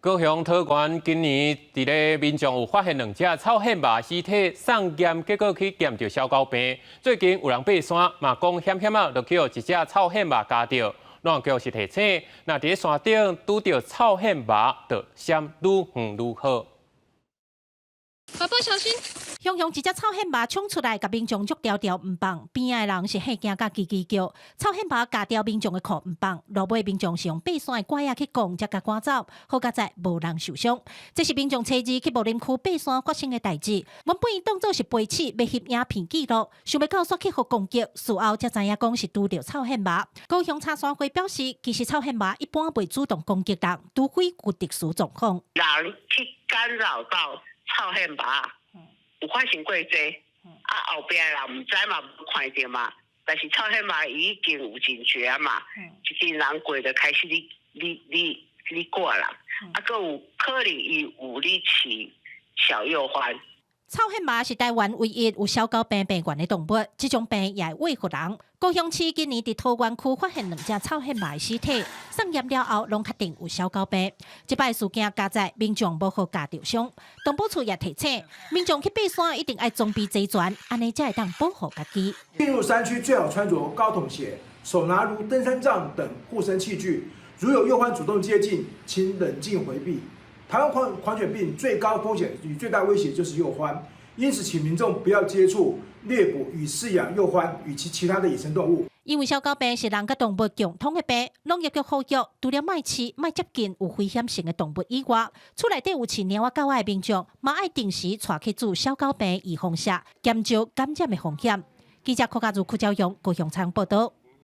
高雄桃園今年佇咧民眾有發現兩隻臭羶猫屍體送檢，結果去檢著痟狗病。最近有人爬山，嘛講險險仔，就去予一隻臭羶貓咬著。農業局是提醒，若佇咧山頂拄著臭羶貓，就閃愈遠愈好。寶寶小心！雄雄一隻臭羶貓衝出來，共民眾捉牢牢毋放，邊仔的人是嚇驚甲吱吱叫。臭羶貓咬牢民眾的褲毋放，落尾民眾是用爬山的拐仔去摃，才共趕走。好佳哉無人受傷。這是民眾初二去武林區爬山發生的代誌。原本伊當做是爬鼠欲翕影片記錄，想袂到煞去予攻擊，事後才知影講是拄著臭羶貓。高雄柴山會表示，其實臭羶貓一般袂主動攻擊人，除非有特殊狀況。人去干擾到臭羶貓，有發生過這，啊後壁人毋知嘛，無看著嘛，但是臭羶貓已經有警覺嘛，一群人過就開始咧咧咧咧趕人，啊，閣有可能伊有咧飼小鼬獾。臭羶貓是台灣唯一有痟狗病病原的動物，這種病也會餵予人。高雄市今年佇桃園區發現兩隻臭羶貓的屍體，送驗了後攏確定有痟狗病。這擺事件佳哉民眾無予咬著傷，動保處也提醒民眾去爬山一定愛裝備齊全，按呢才會當保護家己。進入山區最好穿着高筒鞋，手拿如登山杖等護身器具。如有鼬獾主動接近，請冷靜迴避。台灣狂犬病最高風險與最大威脅就是鼬獾，因此請民眾不要接觸、獵捕與飼養鼬獾以及其他的野生動物。因為痟狗病是人佮動物共通的病，農業局呼籲，除了莫飼、莫接近有危險性的動物以外，厝內底有飼貓仔狗仔的民眾，嘛愛定時帶去注痟狗病預防射，減少感染的風險。記者柯家如、柯昭勇高雄採訪報導。